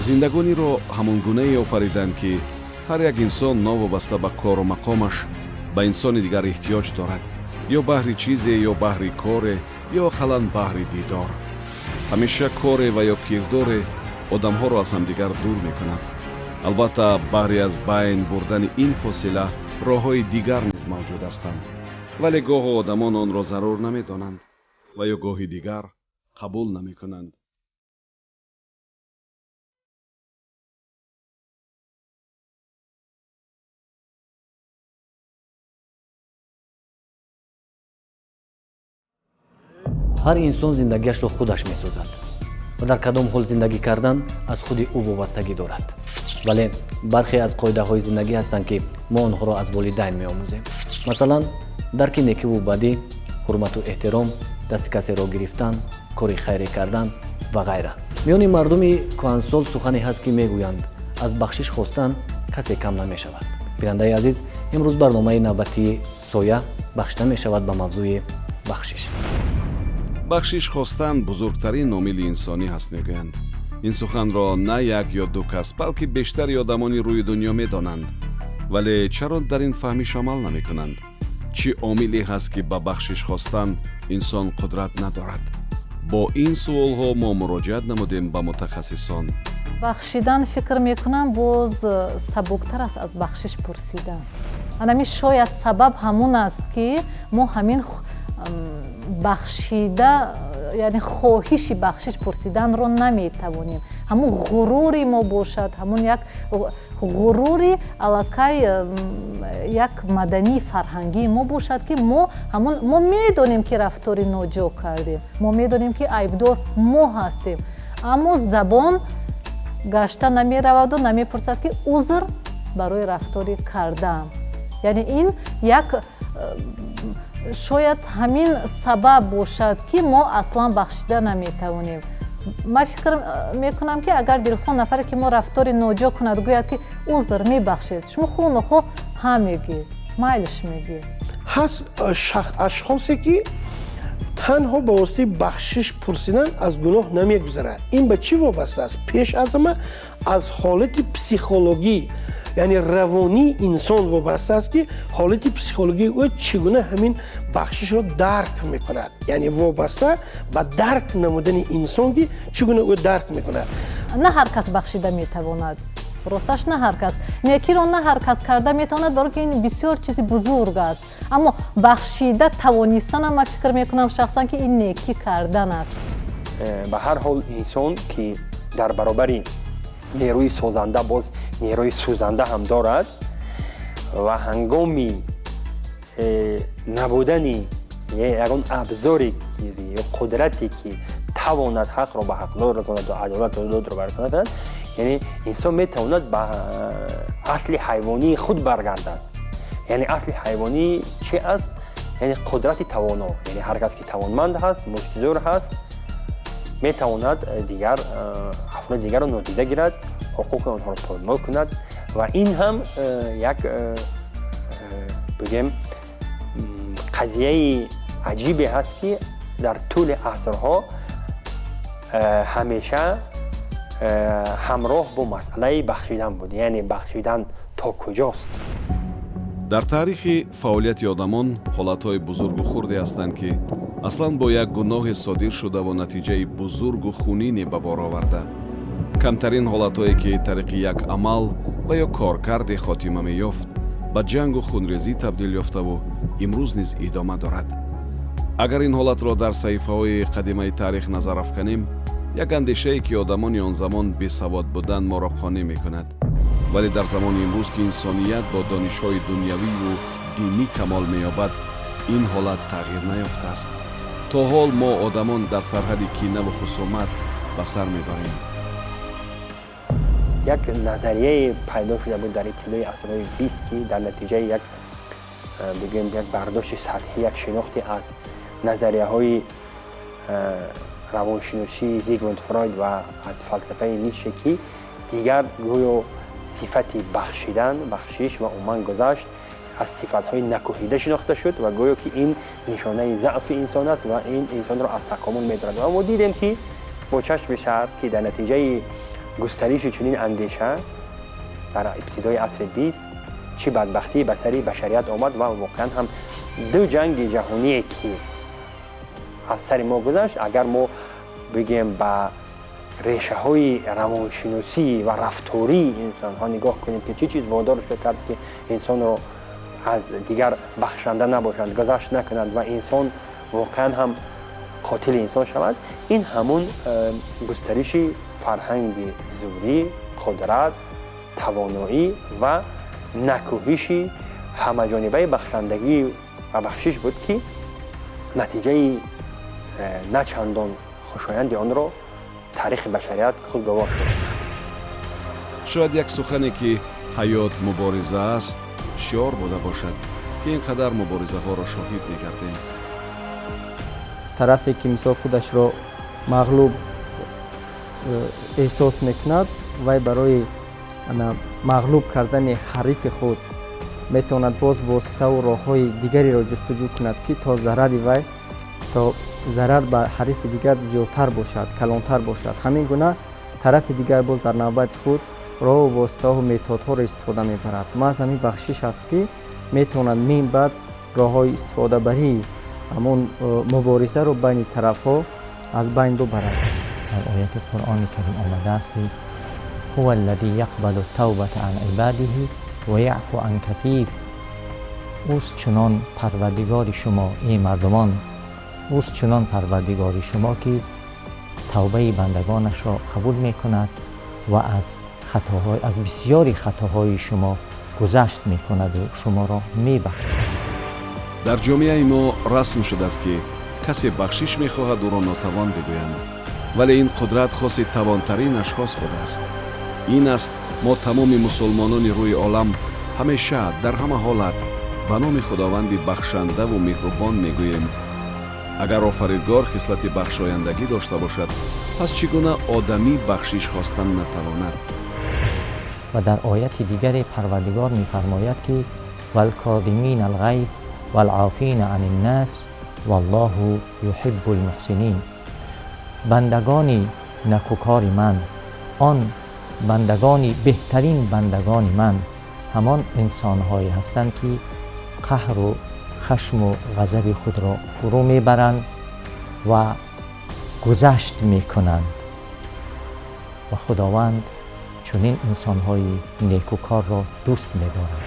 Зиндагониро ҳамон гунае офариданд, ки ҳар як инсон новобаста ба кору мақомаш ба инсони дигар эҳтиёҷ дорад, ё баҳри чизе, ё баҳри коре, ё ақаллан баҳри дидор. Ҳамеша коре ва ё кирдоре одамҳоро аз ҳамдигар дур мекунад. Албатта, баҳри аз байн бурдани ин фосила роҳҳои дигар низ мавҷуд ҳастанд, вале гоҳо одамон онро зарур намедонанд ва ё гоҳи дигар қабул намекунанд. Ҳар инсон зиндагиашро худаш месозад ва дар кадом ҳол зиндагӣ кардан аз худи ӯ вобастагӣ дорад. Вале бархе аз қоидаҳои зиндагӣ ҳастанд, ки мо онҳоро аз волидайн меомӯзем. Масалан, дарки некиву бадӣ, ҳурмату эҳтиром, дасти касеро гирифтан, кори хайре кардан ва ғайра. Миёни мардуми кӯҳансол сухане ҳаст, ки мегӯянд, аз бахшиш хостан касе кам намешавад. Бинандаи азиз, имрӯз барномаи навбатии «Соя» бахшида мешавад ба мавзӯи бахшиш. Бахшиш хостан бузургтарин омили инсонӣ ҳаст, мегӯянд. Ин суханро на як ё ду кас, балки бештари одамони рӯи дунё медонанд. Вале чаро дар ин фаҳмиш амал намекунанд? Чӣ омиле ҳаст, ки ба бахшиш хостан инсон қудрат надорад? Бо ин суолҳо мо муроҷиат намудем ба мутахассисон. Бахшидан, фикр мекунам, боз сабуктар аст аз бахшиш пурсидан. Анами шояд сабаб ҳамун аст, ки мо ҳамин бахшида, яъне хоҳиши бахшиш пурсиданро наметавонем. Ҳамун ғурури мо бошад, ҳамун як ғурури аллакай як мадании фарҳангии мо бошад, ки мо ҳамун мо медонем, ки рафтори ноҷо кардем, мо медонем, ки айбдор мо ҳастем, аммо забон гашта намераваду намепурсад, ки узр барои рафтори кардаам. Яъне ин як шояд ҳамин сабаб бошад, ки мо аслан бахшида наметавонем. Ман фикр мекунам, ки агар дилхоҳ нафаре, ки мо рафтори ноҷо кунад, гӯяд, ки узр, мебахшед, шумо хӯ нохоҳ ҳа мегӯед, майлиш мегӯед. Ҳаст ашхосе, ки танҳо ба воситаи бахшиш пурсидан аз гуноҳ намегузарад. Ин ба чӣ вобаста аст? Пеш аз ҳама аз ҳолати психологӣ, яъне равонии инсон вобаста аст, ки ҳолати психологии ӯ чӣ гуна ҳамин бахшишро дарк мекунад, яъне вобаста ба дарк намудани инсон, ки чӣ гуна ӯ дарк мекунад. На ҳар кас бахшида метавонад, росташ, на ҳар кас некиро на ҳар кас карда метавонад, барои ки ин бисёр чизи бузург аст. Аммо бахшида тавонистанам, ман фикр мекунам шахсан, ки ин некӣ кардан аст. Ба ҳар ҳол, инсон, ки дар баробари нерӯи созанда боз нерӯи сӯзанда ҳам дорад ва ҳангоми набудани ягон абзоре ё қудрате, ки тавонад ҳақро ба ҳақдор расонад ва адолатро додро барқарор кунад, яъне инсон метавонад ба асли ҳайвонии худ баргардад. Яъне асли ҳайвонӣ чи аст? Яъне қудрати тавоно, яъне ҳар кас, ки тавонманд ҳаст, муштзӯр ҳаст, метавонад дигар афроди дигарро нодида гирад, ҳуқуқи онҳоро поймол кунад. Ва ин ҳам як, бигем, қазияи аҷибе ҳаст, ки дар тӯли асрҳо ҳамеша ҳамроҳ бо масъалаи бахшидан буд. Яъне бахшидан то куҷост? Дар таърихи фаъолияти одамон ҳолатҳои бузургу хурде ҳастанд, ки аслан бо як гуноҳе содир шудаву натиҷаи бузургу хунине ба бор оварда. Камтарин ҳолатҳое, ки тариқи як амал ва ё коркарде хотима меёфт, ба ҷангу хунрезӣ табдил ёфтаву имрӯз низ идома дорад. Агар ин ҳолатро дар саҳифаҳои қадимаи таърих назар афканем, як андешае, ки одамони он замон бесавод будан, моро қонеъ мекунад. Вале дар замони имрӯз, ки инсоният бо донишҳои дунявию динӣ камол меёбад, ин ҳолат тағйир наёфтааст. То ҳол мо одамон дар сарҳади кинаву хусумат ба сар мебарем. Як назарияе пайдо шуда буд дар ибтидои асрҳои 20, ки дар натиҷаи як, бигӯем, як бардошти сатҳӣ, як шинохте аз назарияҳои равоншиносии Зигмунд Фройд ва аз фалсафаи Ницше, ки дигар гӯё сифати бахшидан, бахшиш ва умуман гузашт аз сифатҳои накӯҳида шинохта шуд ва гӯё ки ин нишонаи заъфи инсон аст ва ин инсонро аз такомул медорад. Ва мо дидем, ки бо чашми сар, ки дар натиҷаи Густариши чунин андеша дар ибтидои асри 20 чӣ бадбахтӣ ба сари башарият омад ва воқеан ҳам ду ҷанги ҷаҳоние ки аз сари мо гузашт, агар мо бигем ба решаҳои равоншиносӣ ва рафтории инсонҳо нигоҳ кунем, ки чӣ чиз водор шуд кард ки инсонро аз дигар бахшанда набошад, гузашт накунад ва инсон воқеан ҳам қотили инсон шавад, ин ҳамун густариши фарҳанги зӯрӣ, қудрат, тавоноӣ ва накӯҳиши ҳамаҷонибаи бахшандагӣ ва бахшиш буд, ки натиҷаи на чандон хушоянди онро таърихи башарият худ гувоҳ шуд. Шояд як сухане ки ҳаёт мубориза аст шиор буда бошад, ки ин қадар муборизаҳоро шоҳид мегардем. Тарафе ки мисол худашро мағлуб эҳсос мекунад, вай барои мағлуб кардани ҳарифи худ метавонад боз воситаву роҳҳои дигареро ҷустуҷӯ кунад, ки то зарари вай, то зарар ба ҳарифи дигар зиёдтар бошад, калонтар бошад. Ҳамин гуна тарафи дигар боз дар навбати худ роҳу воситаҳу методҳоро истифода мебарад. Маҳз ҳамин бахшиш аст, ки метавонад мин баъд роҳҳои истифодабарии ҳамон муборизаро байни тарафҳо аз байн бубарад. Дар ояти Қуръони Карим омадааст, ки ҳува аллази яқбалу тавбата ан ибадиҳи ва яъфу ан касир. Ӯст чунон парвардигори шумо, эй мардумон, ӯст чунон парвардигори шумо, ки тавбаи бандагонашро қабул мекунад ва аз бисёри хатоҳои шумо гузашт мекунаду шуморо мебахшад. Дар ҷомеаи мо расм шудааст, ки касе бахшиш мехоҳад, ӯро нотавон бигӯянд, вале ин қудрат хоси тавонтарин ашхос будааст. Ин аст мо тамоми мусулмонони рӯи олам ҳамеша дар ҳама ҳолат ба номи Худованди бахшандаву меҳрубон мегӯем. Агар офаридгор хислати бахшояндагӣ дошта бошад, пас чӣ гуна одамӣ бахшиш хостан натавонад? Ва дар ояти дигаре Парвардигор мефармояд, ки валкодимина алғайз валъофина ани ннас валлоҳу юҳиббу лмуҳсинин. Бандагони накӯкори ман, он бандагони беҳтарин бандагони ман ҳамон инсонҳое ҳастанд, ки қаҳру хашму ғазаби худро фурӯ мебаранд ва гузашт мекунанд, ва Худованд чунин инсонҳои некӯкорро дӯст медорад.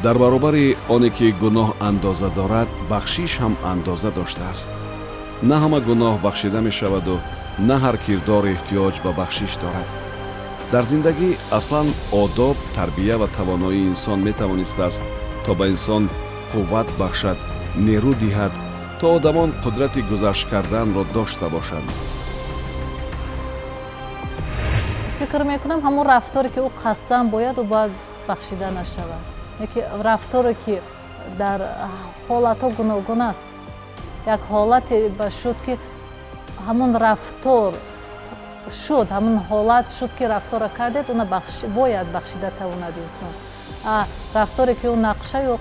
Дар баробари оне ки гуноҳ андоза дорад, бахшиш ҳам андоза доштааст. На ҳама гуноҳ бахшида мешаваду на ҳар кирдор эҳтиёҷ ба бахшиш дорад. Дар зиндагӣ аслан одоб, тарбия ва тавоноии инсон метавонистааст то ба инсон қувват бахшад, нерӯ диҳад, то одамон қудрати гузашт карданро дошта бошанд. Фикр мекунам, ҳамон рафторе ки ӯ қасдан бояд, ӯ бояд бахшида нашавад. Яке рафторе ки дар ҳолатҳо гуногун аст, як ҳолате ба шуд, ки ҳамон рафтор шуд, ҳамон ҳолат шуд, ки рафторро кардед, уна бояд бахшида тавонад инсон. Рафторе ки ӯ нақша ё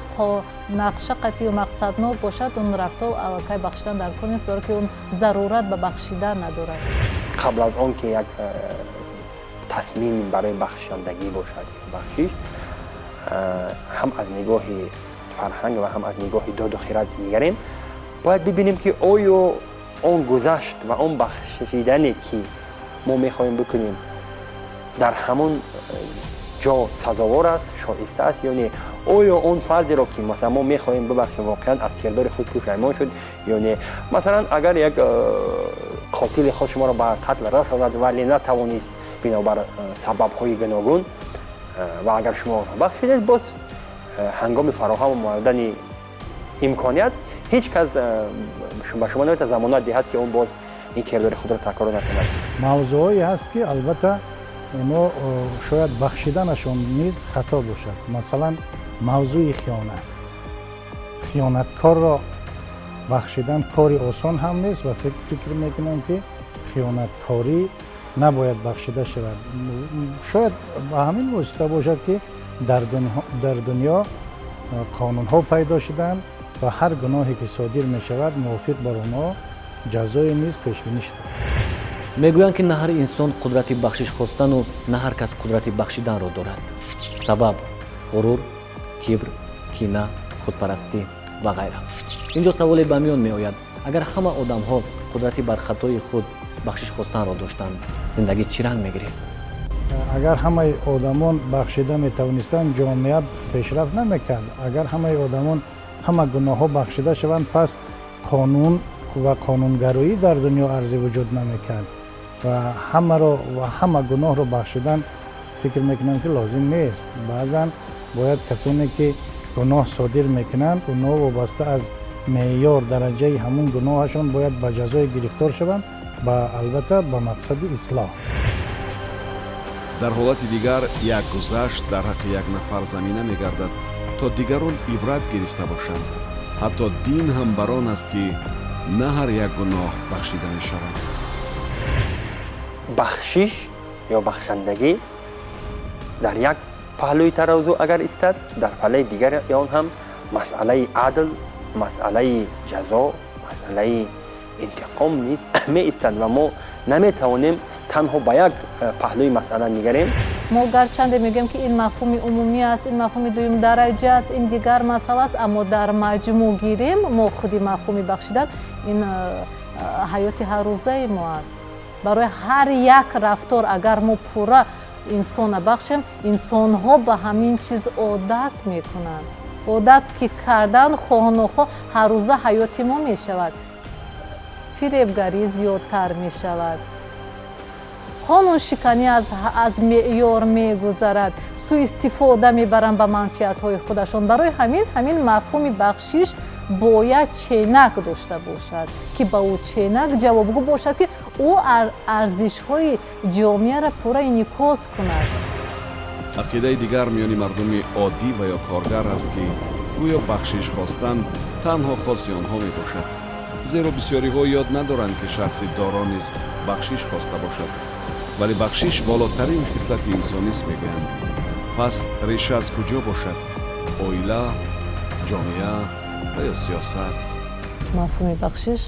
нақша қатъию мақсаднок бошад, он рафтор аллакай бахшидан дар кор нест, баро ки он зарурат ба бахшидан надорад. Қабл аз он ки як тасмим барои бахшандагӣ бошад, бахшиш ҳам аз нигоҳи фарҳанг ва ҳам аз нигоҳи доду хират нигарем, бояд бибинем, ки оё он гузашт ва он бахшидане ки мо мехоҳем бикунем, дар ҳамон ҷо сазовор аст, шоиста аст ё не. Оё он фардеро ки масалан мо мехоҳем бибахшем, воқеан аз кирдори худ пушаймон шуд ё не. Масалан, агар як қотили худ шуморо ба қатл расонад, вале натавонист бинобар сабабҳои гуногун, ва агар шумо бахшидед, боз ҳангоми фароҳам омадани имконият ҳеҷ кас ба шумо наметавонад замонат диҳад, ки он боз ин кирдори худро такрор накунад. Мавзӯъҳое ҳаст, ки албатта оно шояд бахшиданашон низ хато бошад. Масалан, мавзӯи хиёнат. Хиёнаткорро бахшидан кори осон ҳам нест ва фикр мекунам, ки хиёнаткорӣ набояд бахшида шавад. Шояд ба ҳамин восита бошад, ки дар дунё қонунҳо пайдо шуданд ва ҳар гуноҳе ки содир мешавад, мувофиқ бар онҳо ҷазое низ пешбинӣ шудааст. Мегӯянд, ки на ҳар инсон қудрати бахшиш хостану на ҳар кас қудрати бахшиданро дорад. Сабаб: ғурур, кибр, кина, худпарастӣ ва ғайра. Инҷо саволе ба миён меояд: агар ҳама одамҳо қудрати бар хатои худ бахшиш хостанро доштанд, зиндагӣ чӣ ранг мегирифт? Агар ҳамаи одамон бахшида метавонистанд, ҷомеа пешрафт намекард. Агар ҳамаи одамон ҳама гуноҳҳо бахшида шаванд, пас қонун ва қонунгароӣ дар дунё арзи вуҷуд намекард ва ҳамаро ва ҳама гуноҳро бахшидан, фикр мекунам, ки лозим нест. Баъзан бояд касоне ки гуноҳ содир мекунанд, онҳо вобаста аз меъёр, дараҷаи ҳамун гуноҳашон бояд ба ҷазое гирифтор шаванд, ба албатта ба мақсади ислоҳ. Дар ҳолати дигар як гузашт дар ҳаққи як нафар замина мегардад, то дигарон ибрат гирифта бошанд. Ҳатто дин ҳам бар он аст, ки на ҳар як гуноҳ бахшида мешавад. Бахшиш ё бахшандагӣ дар як паҳлӯи таразу агар истад, дар паҳлӯи дигари он ҳам масъалаи адл, масъалаи ҷазо, масъалаи интиқом низ меистад ва мо наметавонем танҳо ба як паҳлӯи масъала нигарем. Мо гарчанде мегӯем, ки ин мафҳуми умумӣ аст, ин мафҳуми дуюмдараҷа аст, ин дигар масъала аст, аммо дар маҷмӯъ гирем, мо худи мафҳуми бахшидан ин ҳаёти ҳаррӯзаи мо аст. Барои ҳар як рафтор агар мо пурра инсона бахшем, инсонҳо ба ҳамин чиз одат мекунанд. Одат ки кардан, хоҳу нохоҳ ҳаррӯза ҳаёти мо мешавад, фиребгарӣ зиёдтар мешавад, қонуншиканӣ аз меъёр мегузарад, суистифода мебаранд ба манфиатҳои худашон. Барои ҳамин мафҳуми бахшиш бояд ченак дошта бошад, ки ба ӯ ченак ҷавобгӯ бошад, ки ӯ арзишҳои ҷомеаро пурра инъикос кунад. Ақидаи дигар миёни мардуми оддӣ ва ё коргар аст, ки гӯё бахшиш хостан танҳо хоси онҳо мебошад, зеро бисёриҳо ёд надоранд, ки шахси доро низ бахшиш хоста бошад. Вале бахшиш волотарин хислати инсонист, мегӯянд. Пас реша аз куҷо бошад: оила, ҷомеа ва ё сиёсат? Мафҳуми бахшиш,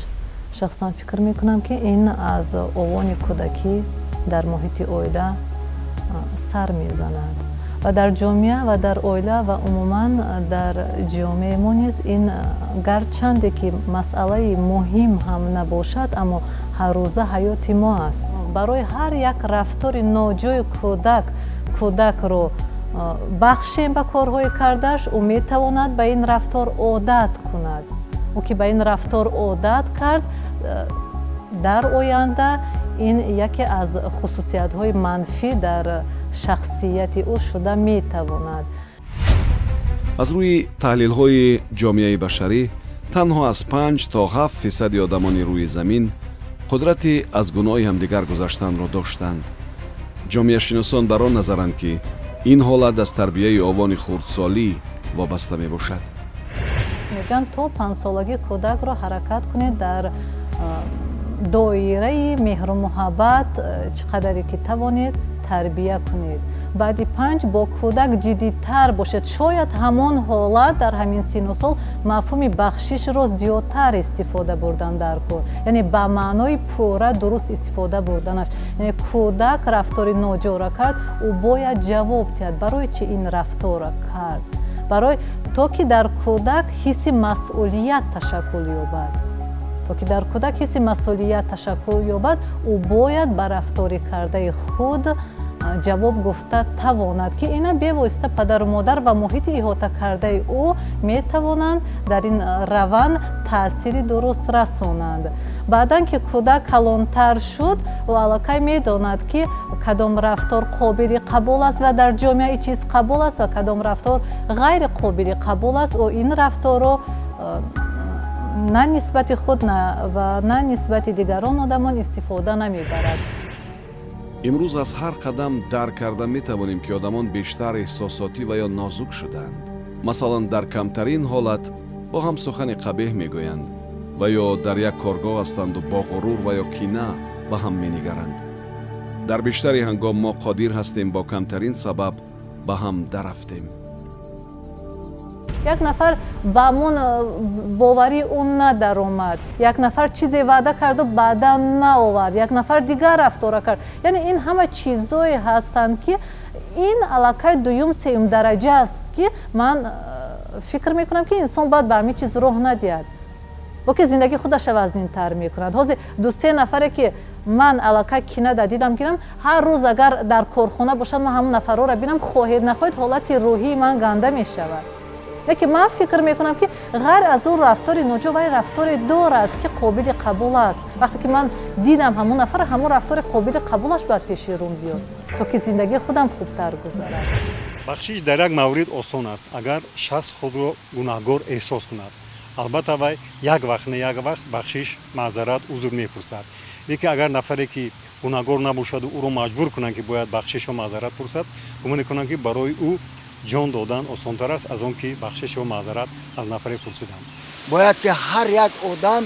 шахсан фикр мекунам, ки ин аз овони кӯдакӣ дар муҳити оила сар мезанад ва дар ҷомеа ва дар оила ва умуман дар ҷомеаи мо низ ин гарчанде ки масъалаи муҳим ҳам набошад, аммо ҳаррӯза ҳаёти мо аст. Барои ҳар як рафтори ноҷои кӯдак, кӯдакро бахшем ба корҳои кардааш, ӯ метавонад ба ин рафтор одат кунад. Ӯ ки ба ин рафтор одат кард, дар оянда ин яке аз хусусиятҳои манфӣ дар шахсияти ӯ шуда метавонад. Аз рӯи таҳлилҳои ҷомеаи башарӣ, танҳо аз 5 то 7 фисади одамони рӯи замин қудрати аз гуноҳи ҳамдигар гузаштанро доштанд. Ҷомеашиносон бар он назаранд, ки ин ҳолат аз тарбияи овони хурдсолӣ вобаста мебошад. Мегӯянд, то 5-солагӣ кӯдакро ҳаракат кунед дар доираи меҳру муҳаббат чӣ қадаре ки тавонед тарбия кунед. Баъди 5 бо кӯдак ҷиддитар бошед. Шояд ҳамон ҳолат, дар ҳамин сину сол мафҳуми бахшишро зиёдтар истифода бурдан дар кор, яъне ба маънои пурра дуруст истифода бурданаш. Яъне кӯдак рафтори ноҷора кард, ӯ бояд ҷавоб диҳад, барои чи ин рафторро кард, барои то ки дар кӯдак ҳисси масъулият ташаккул ёбад. То ки дар кӯдак ҳисси масъулият ташаккул ёбад, ӯ бояд ба рафтори кардаи худ ҷавоб гуфта тавонад, ки ина бевосита падару модар ва муҳити иҳотакардаи ӯ метавонанд дар ин раванд таъсири дуруст расонанд. Баъдан ки кӯдак калонтар шуд, ӯ аллакай медонад, ки кадом рафтор қобили қабул аст ва дар ҷомеа ин чиз қабул аст ва кадом рафтор ғайри қобили қабул аст. Ӯ ин рафторро на нисбати худ ва на нисбати дигарон одамон истифода намебарад. Имрӯз аз ҳар қадам дарк карда метавонем, ки одамон бештар эҳсосотӣ ва ё нозук шудаанд. Масалан, дар камтарин ҳолат бо ҳам сухани қабеҳ мегӯянд ва ё дар як коргоҳ ҳастанду бо ғурур ва ё кина ба ҳам менигаранд. Дар бештари ҳангом мо қодир ҳастем бо камтарин сабаб ба ҳам дарафтем. Як нафар ба ҳамон боварии ӯ надаромад, як нафар чизе ваъда карду баъдан наовард, як нафар дигар рафтора кард. Яъне ин ҳама чизое ҳастанд, ки ин аллакай дуюм, сеюм дараҷа аст, ки ман фикр мекунам, ки инсон бояд ба ҳамин чиз роҳ надиҳад, бо ки зиндагии худаша вазнинтар мекунад. Ҳозир ду-се нафаре, ки ман аллакай кина дар дидам гирам, ҳар рӯз агар дар корхона бошад, ман ҳамон нафарҳоро бинам, хоҳед нахоҳед, ҳолати рӯҳии ман ганда мешавад. Лекин ман фикр мекунам, ки ғайр аз ӯ рафтори ноҷо, вай рафторе дорад, ки қобили қабул аст. Вақте ки ман дидам ҳамон нафар, ҳамон рафтори қобили қабулаш бояд пеши рӯм биёд, то ки зиндагии худам хубтар гузарад. Бахшиш дар як маврид осон аст, агар шахс худро гунаҳгор эҳсос кунад. Албатта, вай як вақт не як вақт бахшиш, маъзарат, узр мепурсад. Лекин агар нафаре, ки гунаҳгор набошаду ӯро маҷбур кунанд, ки бояд бахшишу маъзарат пурсад, гумон мекунам, ки барои ӯ ҷон додан осонтар аст, аз он ки бахшишу маъзарат аз нафаре пурсидан. Бояд ки ҳар як одам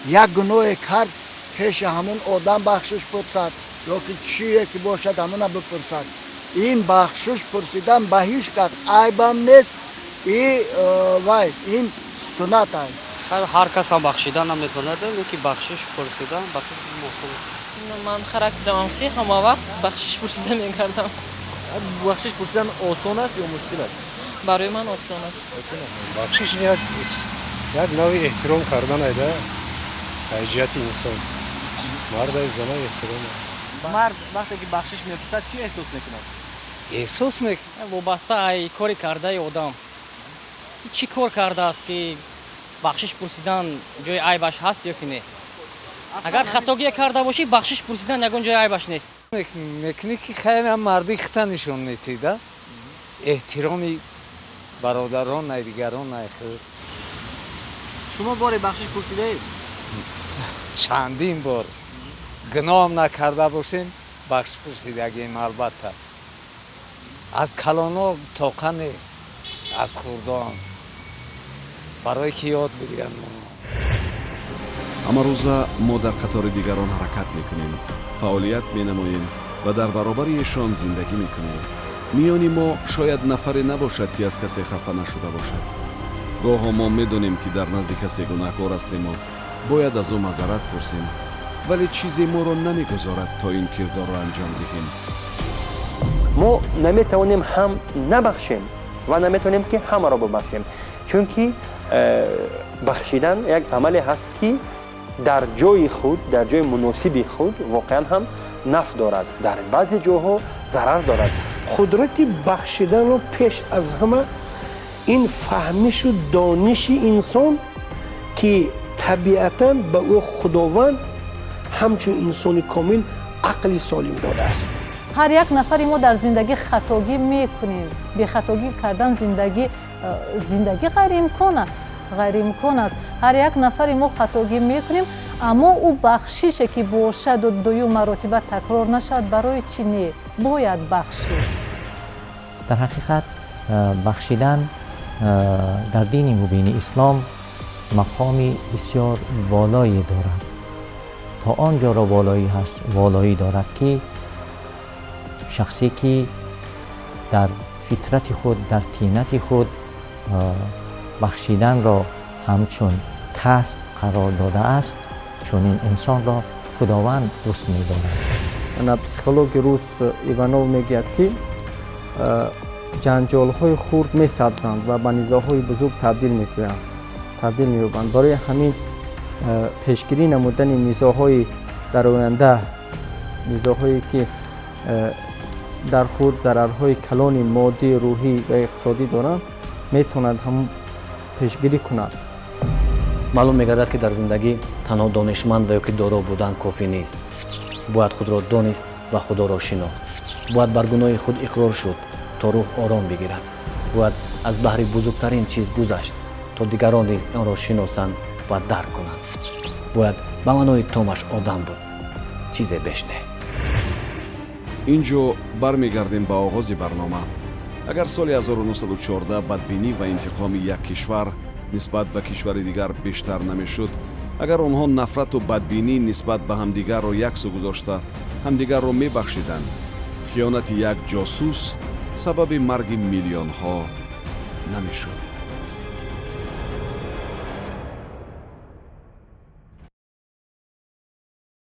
як гуноҳе кард, пеши ҳамон одам бахшиш пурсад ё ки чие ки бошад, ҳамона бипурсад. Ин бахшиш пурсидан ба ҳеҷ кас айбам нест и вай ин суннат аст. Ҳар кас ҳам бахшидан наметавонад, лекин бахшиш пурсидан, бахшиш осон. Ман характерам ки ҳама вақт бахшиш пурсида мегардам. Бахшиш пурсидан осон аст ё мушкил аст? Барои ман осон аст. Бахшиш як навъи эҳтиром кардан айда аз ҷиҳати инсон, мард ай зана эҳтиром. Мард вақте ки бахшиш мепурсад, чӣ эҳсос мекунад? Эҳсос мекунад вобаста ай кори кардаи одам, чӣ кор кардааст, ки бахшиш пурсидан ҷои айбаш ҳаст ё ки не. Агар хатогие карда бошӣ, бахшиш пурсидан ягон ҷои айбаш нест. Мекунӣ, ки хеле марди хита нишон метида, эҳтироми бародарон най дигарон най худ. Шумо боре бахшиш пурсидаед? Чандин бор. Гуноҳам накарда бошем, бахшиш пурсидагем, албатта. Аз калоно тоқа не, аз хурдон, барое ки ёд бигиранд. Ҳамарӯза мо дар қатори дигарон ҳаракат мекунем, фаъолият менамоем ва дар баробари эшон зиндагӣ мекунем. Миёни мо шояд нафаре набошад, ки аз касе хафа нашуда бошад. Гоҳо мо медонем, ки дар назди касе гунаҳкор ҳастему бояд аз ӯ маъзарат пурсем, вале чизе моро намегузорад, то ин кирдорро анҷом диҳем. Мо наметавонем ҳам набахшем ва наметавонем, ки ҳамаро бубахшем, чунки бахшидан як амале ҳаст, ки дар ҷои худ, дар ҷои муносиби худ воқеан ҳам нафъ дорад, дар баъзе ҷоҳо зарар дорад. Қудрати бахшиданро пеш аз ҳама ин фаҳмишу дониши инсон, ки табиатан ба ӯ Худованд ҳамчун инсони комил ақли солим додааст. Ҳар як нафари мо дар зиндагӣ хатогӣ мекунем. Бехатогӣ кардан зиндагӣ ғайриимкон аст, ғайриимкон аст. Ҳар як нафари мо хатогӣ мекунем, аммо ӯ бахшише ки бошаду дуюм маротиба такрор нашавад, барои чӣ не бояд бахшид? Дар ҳақиқат, бахшидан дар дини мубини ислом мақоми бисёр волое дорад, то он ҷоро волоӣ ҳаст, волоӣ дорад, ки шахсе ки дар фитрати худ, дар тинати худ бахшиданро ҳамчун касб қарор додааст, чунин инсонро Худованд дӯст медорад. Ана психологи рус Иванов мегӯяд, ки ҷанҷолҳои хурд месабзанд ва ба низоъҳои бузург табдил мекунанд, табдил меёбанд. Барои ҳамин пешгирӣ намудани низоъҳои дар оянда, низоъҳое ки дар худ зарарҳои калони моддӣ, рӯҳӣ ва иқтисодӣ доранд, метавонад ҳамон пешгирӣ кунад. Маълум мегардад, ки дар зиндагӣ танҳо донишманд ва ё ки доро будан кофӣ нест. Бояд худро донист ва Худоро шинохт. Бояд бар гуноҳи худ иқрор шуд, то рӯҳ ором бигирад. Бояд аз баҳри бузургтарин чиз гузашт, то дигарон низ онро шиносанд ва дарк кунанд. Бояд ба маънои томаш одам буд, чизе беш не. Ин ҷо бармегардем ба оғози барнома. Агар соли 1914 бадбинӣ ва интиқоми як кишвар нисбат ба кишвари дигар бештар намешуд, агар онҳо нафрату бадбинӣ нисбат ба ҳамдигарро як сӯ гузошта, ҳамдигарро мебахшиданд, хиёнати як ҷосус сабаби марги миллионҳо намешуд.